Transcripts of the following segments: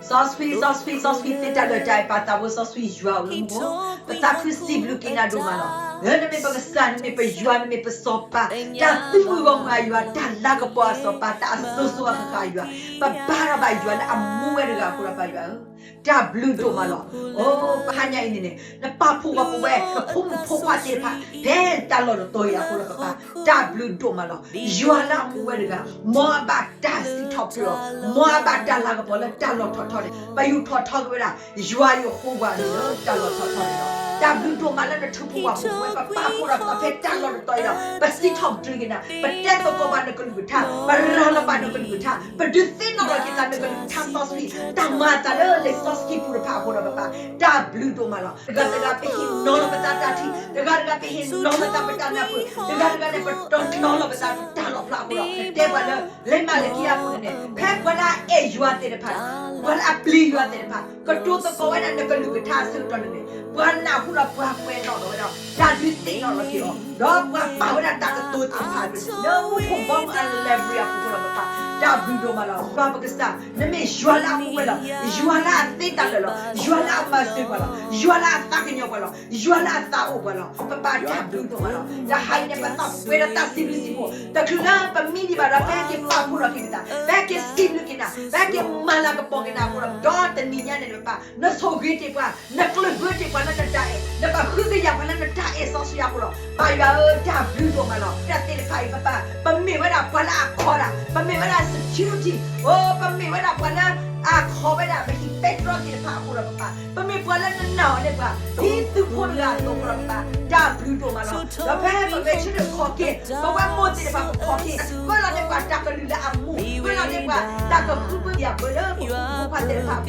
စီဆှံ, စီဆှံ, စီဆှံ, သ့တၢ်လၢတၢ်အဲၣ်ပၢ်သးဘိစီဆှံယွၤဧၢ, မူခိၣ်, ပသးခုစံးဘျုးက့ၤနၤဒိၣ်မးလီၤ. နမ့ၢ်ပကစၢ်, နမ့ၢ်ပယွၤ, နမ့ၢ်ပစီၤပၤ, တၢ်သုးမုၢ်ဂီၢ်မုၢ်အယွၤ, တၢ်လၤကပီၤအစီၤပၤ, တၢ်အစိၤစိၤအဃၣ်ဃၣ်အယွၤ, ပဘါထီၣ်ဘၣ်ယွၤလၢအမူဝဲတဂၤအဃိဒီး ပၢ်ယွၤဧၢ, တၢ်ဘျုးဒိၣ်မးလီၤ. အိ ပဟါညါအံၤန့ၣ်န့ၣ် နပာ်ဖှိၣ်ပဝဲ ပဖိမုၣ်ဖိခွါသ့ၣ်တဖၣ် ဖဲတၢ်လီၢ်တတီၤအံၤအဃိဒီး ပၢ်ယွၤ တၢ်ဘျုးဒိၣ်မးလီၤ. ယွၤလၢအမူဝဲတဂၤ, မ်အဘၣ်တၢ်စံးထီၣ်ပတြၢၤအီၤ, မ်အဘၣ်တၢ်လၤကပီၤလၢတၢ်လီၢ်ထီၣ်ထီန့ၣ်, ပယူးထီၣ်ထီက့ၤဝဲဒၣ် ယွၤယဟိဝၤအမံၤလၢတၢ်လီၢ်ထီၣ်ထီန့ၣ်လီၤ. တၢ်ဘျုးဒိၣ်မးလၢနထုးဖှိၣ်ပာ်ဖှိၣ်ပဝဲ, ပပာ်ဖှိၣ်ဒီးပသးဖဲတၢ်လီၢ်တတီၤအံၤဒီး ပစံးထီၣ်ပတြၢၤက့ၤနၤ, ပတဲသကိးဘၣ်နကလုၢ်ကထါ, ပရၤလီၤဘၣ်နကလုၢ်ကထါ, ပဒုးသ့ၣ်နီၣ်ထီၣ်က့ၤသးနကလုၢ်ကထါစီဆှံ, တၢ်မၤအသးလၢလံာ်စီဆှံပူၤတဖၣ်အဃိဒီး ပၢ်ယွၤ တၢ်ဘျုးဒိၣ်မးလီၤ. တဂၤတဂၤပဟ့ၣ်နီၤလီၤပသးတၢ်ထံၣ်, တဂၤတဂၤပဟ့ၣ်နီၤလီၤပသးပတၢ်နၢ်ပၢၢ်, တဂၤတဂၤန့ၣ် ပတီၢ်နီၤလီၤပသးတၢ်လီၣ်ဖျါအဃိဒီး ပတဲပှၤလၢ လံာ်မးလခံအပူၤန့ၣ်န့ၣ် ဖဲပှၤလၢအအဲၣ်ယွၤသ့ၣ်တဖၣ်, ပှၤလၢအပျံၤယွၤသ့ၣ်တဖၣ် ကတိၤသကိးဝဲဒၣ်နကလုၢ်ကထါအဆၢကတီၢ်န့ၣ်န့ၣ် ပှၤနၢ်ဟူဒီးပှၤကွဲးနီၣ်ထီၣ်ဝဲဒီး တၢ်ဒုးသ့ၣ်နီၣ်ထီၣ်က့ၤအီၤ, ဒီးပှၤပာ်ဝဲဒၣ်တၢ်ကတိၤသ့ၣ်တဖၣ် လၢမူခိၣ်ဘီမုၢ်အလၤဘြံၤအပူၤအဃိဒီး ပၢ်ယွၤ တၢ်ဘျုးဒိၣ်မးလီၤ. ယွၤပကစၢ်, နမ့ၢ်ယွၤလၢအမူဝဲလီၤ. ယွၤလၢအသ့တၢ်လၢာ်လီၤ. ယွၤလၢအမၤစၢၤပှၤလီၤ. ယွၤလၢအသးကညီၤပှၤလီၤ. ယွၤလၢအသးအိၣ်ပှၤလီၤ. ပၢ်ယွၤ တၢ်ဘျုးဒိၣ်မးလီၤ. တဟါအံၤန့ၣ် ပသးပှဲၤဒီးတၢ်စံးဘျုးစံးဖှိၣ်, တချုးလၢပမံဒံးဘၣ်ဒီး ပဟဲက့ၤပာ်ဖှိၣ်ထီၣ်က့ၤပသး, ပဟဲက့ၤစံးဘျုးက့ၤနၤ, ပဟဲက့ၤမၤလၤကပီၤက့ၤနၤအဃိဒီး ဒီးတနံၤညါန့ၣ် ပၢ် နဆိၣ်ဂ့ၤတ့ၢ်ပှၤ, နကျၢၢ်ဘၢတ့ၢ်ပှၤလၢနတၢ်အဲၣ်, နကဃုကယာ်ပှၤလၢနတၢ်အဲၣ်စီဆှံအဃိဒီး ပၢ်ယွၤဧၢ တၢ်ဘျုးဒိၣ်မးလီၤ. တၢ်သ့ၣ်တဖၣ်အံၤ ပၢ် ပမ့ၢ်ဝဲဒၣ်ပှၤလၢအခီဒၣ်, ပမ့ၢ်ဝဲဒၣ် security, အိ ပမ့ၢ်ဝဲဒၣ်ပှၤလၢအခီဝဲဒၣ် ပဟံၣ်ပဲတြီသ့ၣ်တဖၣ်အဃိဒီး ပၢ် ပမ့ၢ်ပှၤလၢနနာ်အီၤန့ၣ်ပှၤ ဒ်သုးဖိတဂၤအသိးအဃိဒီး ပၢ် တၢ်ဘျုးဒိၣ်မးလီၤ. ဒီးဖဲပဝဲဆၢထၢၣ်ခီၣ်က့ၤ ပဝဲမိၢ်သ့ၣ်တဖၣ် ပခီၣ်က့ၤ ကွဲးလီၤန့ၢ်ပှၤတၢ်ကလုၢ်လၢအမူ, ကွဲးလီၤန့ၢ်ပှၤတၢ်ကဃုကယာ်ပှၤလၢ ပဖိမုၣ်ဖိခွါသ့ၣ်တဖၣ် လၢထံ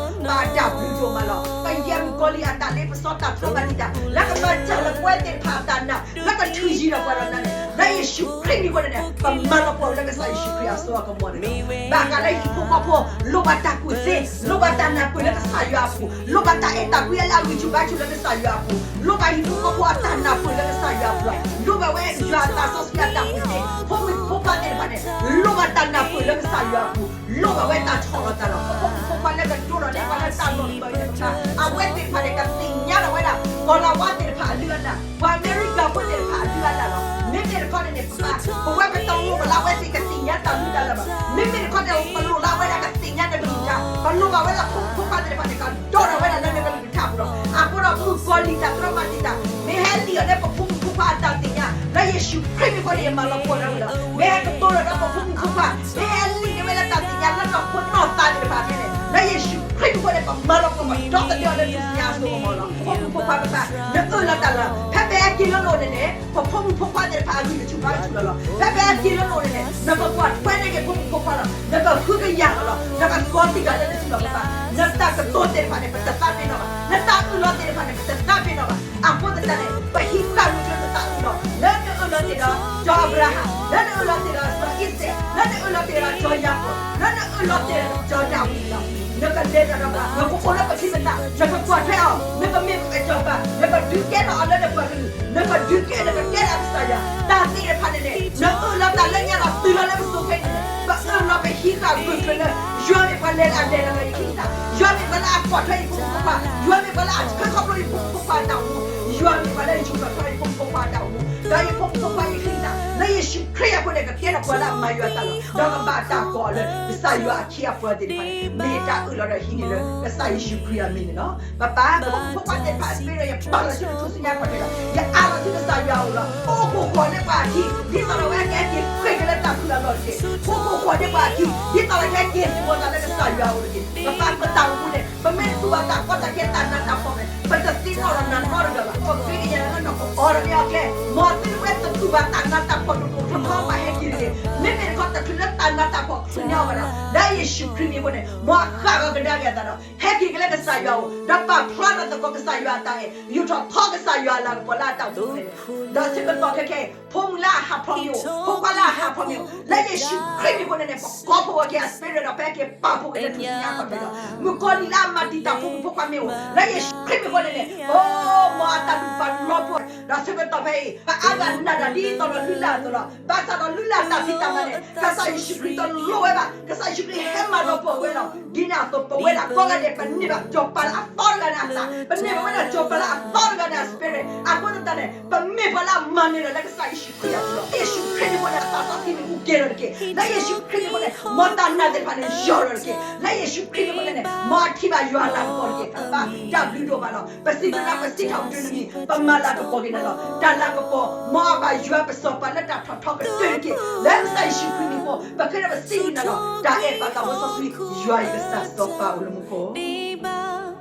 ဖိကီၢ်ဖိအဃိဒီး ပၢ် တၢ်ဘျုးဒိၣ်မးလီၤ. ပယဲၢ်မုၣ်ကီၤလံၢ်အတၢ်လ့ပစီတၢ်ဖျါဘၣ်တံာ်တာ် လၢကမၤစၢ်လၢပဝဲသ့ၣ်တဖၣ်အတၢ်နာ် လၢကထုးယံၤဒီးပှၤဒီးနၤန့ၣ် လၢယ့ၣ်ၡူးခရံာ်မံၤအဃိန့ၣ် ပမၤလီၤပှီၢ်လၢကစၢ်ယ့ၣ်ၡူးခရံာ်အစိအကမီၤန့ၣ်လီၤ. ဘၣ်ဃးလၢဟံၣ်ဖိဃီဖိ လိၣ်ဘၣ်တၢ်ကူၣ်သ့, လိၣ်ဘၣ်တၢ်နၢ်ပၢၢ်လၢကစၢ်ယွၤအပူၤ, လိၣ်ဘၣ်တၢ်အဲၣ်တၢ်ကွံအလၢအဂံၢ်ဆူၣ်ဘါဆူၣ်လၢကစၢ်ယွၤအပူၤ, လိၣ်ဘၣ်ဟံၣ်ဖိဃီဖိအတၢ်နၢ်ပၢၢ်လၢကစၢ်ယွၤအပူၤ, လိၣ်ဘၣ်ဝဲယွၤအသးစီဆှံအတၢ်ကူၣ်သ့, ဖိမုၣ်ဖိခွါသ့ၣ်တဖၣ်န့ၣ် လိၣ်ဘၣ်တၢ်နၢ်ပၢၢ်လၢကစၢ်ယွၤအပူၤ, လိၣ်ဘၣ်ဝဲတၢ်ဆီၣ်လီၤသးလီၤ. ပဖိမုၣ်ဖိခွါလၢကတိၤဒီးန့ၢ်ပှၤလၢတၢ်လီၢ်တတီၤအံၤန့ၣ် အဝဲသ့ၣ်တဖၣ်န့ၣ် ကသ့ၣ်ညါဒီးဝဲဒၣ် ကီၤလၤဝါသ့ၣ်တဖၣ်အလုၢ်အလၢ်, ပှၤအမဲရကၤဖိသ့ၣ်တဖၣ်အလုၢ်အလၢ်လီၤ. မ့မ့ၢ်တခီန့ၣ်န့ၣ် ပဝဲပတလိၣ်လၢအဝဲသ့ၣ်ကသ့ၣ်ညါတၢ်လုၢ်တၢ်လၢာ်ဘၣ်. မ့မ့ၢ်တခီန့ၣ် ပလိၣ်လၢအဝဲဒၣ်ကသ့ၣ်ညါနကလုၢ်ကထါ, ပလိၣ်ဘၣ်ဝဲဒၣ်ဖိမုၣ်ဖိခွါသ့ၣ်တဖၣ်န့ၣ် ကဒိးထီၣ်ဝဲဒၣ်လၢနကလုၢ်ကထါအပူၤလီၤ. အဃိဒီးမုၣ်ကီၤလံၢ်တၢ်တြီမၤတံာ်တာ် မ့ၢ်ဟဲလံၣ်အီၤလၢပဖိမုၣ်ဖိခွါအတၢ်သ့ၣ်ညါ လၢယ့ၣ်ၡူးခရံာ်မံၤအဃိန့ၣ် ယမၤလီၤပှီၢ်လၢဝဲလီၤ. မ့ၢ်ဟဲကတိၤဒီးပဖိမုၣ်ဖိခွါ မ့ၢ်ဟဲလံၣ်န့ၢ်ဝဲလၢတၢ်သ့ၣ်ညါလၢနီၢ်ခိနီၢ်သးသ့ၣ်တဖၣ်ဖဲန့ၣ် လၢယ့ၣ်ၡူးခရံာ်မံၤအဃိန့ၣ် ပမၤလီၤပှီၢ်ဒီသဒၢအီၤလၢထူၣ်စုညါအစိကမီၤလီၤ. ဖိမုၣ်ဖိခွါပၢ် နအၢၣ်လီၤတၢ်လၢ ဖဲပဟဲက့ၤလၢလိၤန့ၣ်န့ၣ် ပဖိမုၣ်ဖိခွါသ့ၣ်တဖၣ်အဂံၢ်ကဆူၣ်ဘါကဆူၣ်လီၤလီၤ. ဖဲပဟဲက့ၤလၢလိၤန့ၣ်န့ၣ် နကကွၢ်ထွဲန့ၢ်က့ၤဖိမုၣ်ဖိခွါလီၤ. နကဃုကယာ်လီၤလီၤ. နကသီတံၢ်ကၤလၢနစုလီၢ်ပၢ်. နတၢ်ကတိၤသ့ၣ်တဖၣ်န့ၣ် ပတသးပ့ၤနီၣ်ဘၣ်. နတၢ်အၢၣ်လီၤသ့ၣ်တဖၣ်န့ၣ် ပတသးပ့ၤနီၣ်ဘၣ်. အဃိသတးန့ၣ် ပဟံးဃာ်ဂၢၢ်ကျၢၤနတၢ်အၢၣ်လီၤ လၢနအၢၣ်လီၤတ့ၢ်ဒီးစီၤအၤဘြၤဟၣ်, လၢနအၢၣ်လီၤတ့ၢ်ဒီးစီၤအံၤစဲး, လၢနအၢၣ်လီၤတ့ၢ်ဒီးစီၤယၤကိာ်, လၢနအၢၣ်လီၤတ့ၢ်ဒီးစီၤဒၤဝံးလီၤ. နကလဲၤတၢ်ဒီးပှၤ, နကအိၣ်လၢပခံပသး, နကကွၢ်ထွဲအီၤ, နကမ့ၢ်အစီၤပၤ, နကဒုးကဲထီၣ်အီၤလၢနပှၤကလုာ်, နကဒုးကဲ နကကဲထီၣ်ကစၢ်ယွၤ, တၢ်သ့ၣ်တဖၣ်န့ၣ်န့ၣ် နအၢၣ်လီၤတၢ်လၢညါဒီးတုၤလီၤလၢပစိၤခဲအံၤန့ၣ် ပအၢၣ်လီၤပဟံးဃာ်ဂၢၢ်ကျၢၤလၢ ယွၤမ့ၢ်ပှၤလဲၤတၢ်လဲၤတၢ်လၢယချံသၣ်, ယွၤမ့ၢ်ပှၤလၢအကွၢ်ထွဲယဖိမုၣ်ဖိခွါ, ယွၤမ့ၢ်ပှၤလၢအဆှၢခီဖျိယဖိမုၣ်ဖိခွါအတၢ်အိၣ်မူ, ယွၤမ့ၢ်ပှၤလၢအဆှၢခီဖျိယဖိမုၣ်ဖိခွါအတၢ်အိၣ်မူ, ဒီးယဖိမုၣ်ဖိခွါယချံသၣ် လၢယ့ၣ်ၡူးခရံာ်အဃိန့ၣ် ကကဲထီၣ်ပှၤလၢအမၤယွၤအသးလီၤ. ဒီးကဘၣ်တၢ်ကိးအီၤလၢ ကစၢ်ယွၤအခ့အပှၤသ့ၣ်တဖၣ်န့ၣ် မ့ၢ်တၢ်အၢၣ်လီၤဒီးဟံးန့ၢ်လၢ ကစၢ်ယ့ၣ်ၡူးခရံာ်အမံၤန့ၣ်လီၤ. ပၢ်ပၢ် ပဖိမုၣ်ဖိခွါသ့ၣ်တဖၣ်အစပံးဒီး ယပာ်လီၤဆူနထူၣ်စုညါခီၣ်ထံးလီၤ. ယအးလီၤဆူကစၢ်ယွၤအအိၣ်လီၤ. အိၣ်ဃိဃီၤလၢပှၤအခံ, ဒ်သိးဒီးဝဲကဟဲက့ၤဃ့က့ၤလၢတၢ်ဖုးအလီၢ်တက့ၢ်. အိၣ်ဃိဃီၤလၢပှၤအခံ, ဒ်သိးဒီးကဟဲက့ၤသူၣ်ဘီသးလၢကစၢ်ယွၤအအိၣ်တက့ၢ်. ပၢ်ပၢ် ပတၢ်အိၣ်မူန့ၣ် ပမ့ၢ်တူၢ်ဘၣ်တၢ်ကီတၢ်ခဲတၢ်နးတၢ်ဖှီၣ်န့ၣ် ပတသ့ၣ်နီၣ်ဒီးနၤနီတဂၤဘၣ်. ပဃ့ကညးနၤလၢနီၢ်ကီၢ်အီၤတဂ့ၤအီၤကျဲ, မ်သုတဝဲတတူၢ်ဘၣ်တၢ်နးတၢ်ဖှီၣ်ဒိၣ်ဒိၣ်ထီထီဘၣ်ဟဲက့ၤတဂ့ၤ. မ့မ့ၢ်တခီ တချုးလၢတၢ်နးတၢ်ဖှီၣ်ဆူညါအီၤဘၣ်ဒီး လၢယ့ၣ်ၡူးခရံာ်မံၤအဃိန့ၣ် မ်အဃၣ်ဂီၤကဒါက့ၤအသးဒီး ဟဲက့ၤက့ၤလၢကစၢ်ယွၤအအိၣ်, ဒီးပာ်ဖျါထီၣ်သကိးကစၢ်ယွၤအတၢ်အဲၣ်, ယူာ်ထီၣ်ထီကစၢ်ယွၤအလၤကပီၤလၢအတၢ်အိၣ်မူန့ၣ်, ဒီးဆၢကတီၢ်ခဲအံၤ ဖိမုၣ်လၢအဟးဖျိးမ့ၢ်အိၣ်, ဖိခွါလၢအဟးဖျိးမ့ၢ်အိၣ်, လၢယ့ၣ်ၡူးခရံာ်မံၤအဃိန့ၣ်န့ၣ် ပကိးဖှိၣ်ဝဲက့ၤအ spirit ဒီး ပဟဲက့ၤပာ်ဖှိၣ်က့ၤလၢထူၣ်စုညါအခီၣ်ထံးလီၤ. မုၣ်ကီၤလံၢ်လၢအမၤတံာ်တာ်ဖိမုၣ်ဖိခွါမ့ၢ်အိၣ်, လၢယ့ၣ်ၡူးခရံာ်မံၤအဃိန့ၣ်န့ၣ် အိ မ်အတၢ်ဒူၣ်ပာ်လီၤပှီၢ်, ဒီးဆၢကတီၢ်ဖဲအံၤ ပအါဂၤနာ်တၢ်ဒ်သိးဒီးလုၢ်လၢ်အသိးလီၤ. ဘၣ်ဆၣ်ဒီးလုၢ်လၢ်တၢ်ဖံးတၢ်မၤန့ၣ် ကစၢ်ယ့ၣ်ၡူးခရံာ်တလိၣ်ဝဲဘၣ်. ကစၢ်ယ့ၣ်ၡူးခရံာ်ဟဲမၤလီၤပှီၢ်ဝဲလီၤ. ဒ်န့ၣ်အသိး ပဝဲဒၣ်ကိးဂၤဒဲး ပန့ၢ်ဘၣ်စီၤပၤလၢအသီတဂၤန့ၣ်အသး, ပန့ၢ်ဘၣ်ဝဲဒၣ်စီၤပၤလၢအသီတဂၤန့ၣ်အ spirit အဃိသတးန့ၣ် ပမ့ၢ်ပှၤလၢအမၤနၢၤဒီးလၢကစၢ်ယ့ၣ်ၡူးခရံာ်အပူၤလီၤ. လၢယ့ၣ်ၡူးခရံာ်မံၤအဃိန့ၣ် အသးစီဆှံမ့ၢ်အူကဲထီၣ်တက့ၢ်. လၢယ့ၣ်ၡူးခရံာ်မံၤအဃိန့ၣ် မ်တၢ်နာ်သ့ၣ်တဖၣ်န့ၣ် ယီၢ်ထီၣ်တက့ၢ်. လၢယ့ၣ်ၡူးခရံာ်မံၤအဃိန့ၣ် မ်အထံၣ်ဘၣ်ယွၤအလၤကပီၤတက့ၢ်. ပဘၣ်တၢ်ဘျုးဒိၣ်မးလီၤ. ပစံးဘျုးနၤ ပစံးထီၣ်ပတြၢၤနမံၤ, ပမၤလၤကပီၤက့ၤနၤလီၤ. တၢ်လၤကပီၤ မ်အဘၣ်ယွၤပစီၤပၤလၢတၢ်ထီၣ်ထီကတၢၢ်တက့ၢ်. လၢကစၢ်ယ့ၣ်ၡူးခရံာ်မံၤအဃိ ပဃ့ဒီးပစံးဘျုးနၤလီၤ. တၢ်အဲၣ်ပာ်သးစီဆှံ ယွၤအကစၢ်စီၤပၤအိၣ်လၢမူခိၣ်,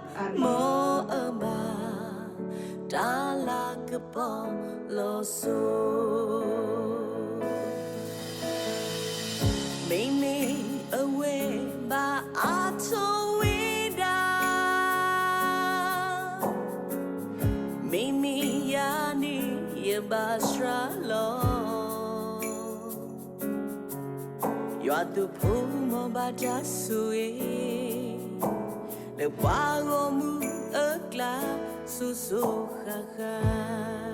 အၤမ့ၣ်. တၢ်လၤကပီၤလီၤစိၤ, မ့မ့ၢ်အဝဲဘၣ်အါထီၣ်ဝဲဒၣ်, မ့မ့ၢ်ယၤန့ၣ်ယဘၣ်စှၤလီၤ. ယွၤသုးဖိမ်ဘၣ်တၢ်ဆိၣ်ဂ့ၤ, လၢပှၤဂီၢ်မုၢ်အကျါ စိၤစိၤဃၣ်ဃၣ်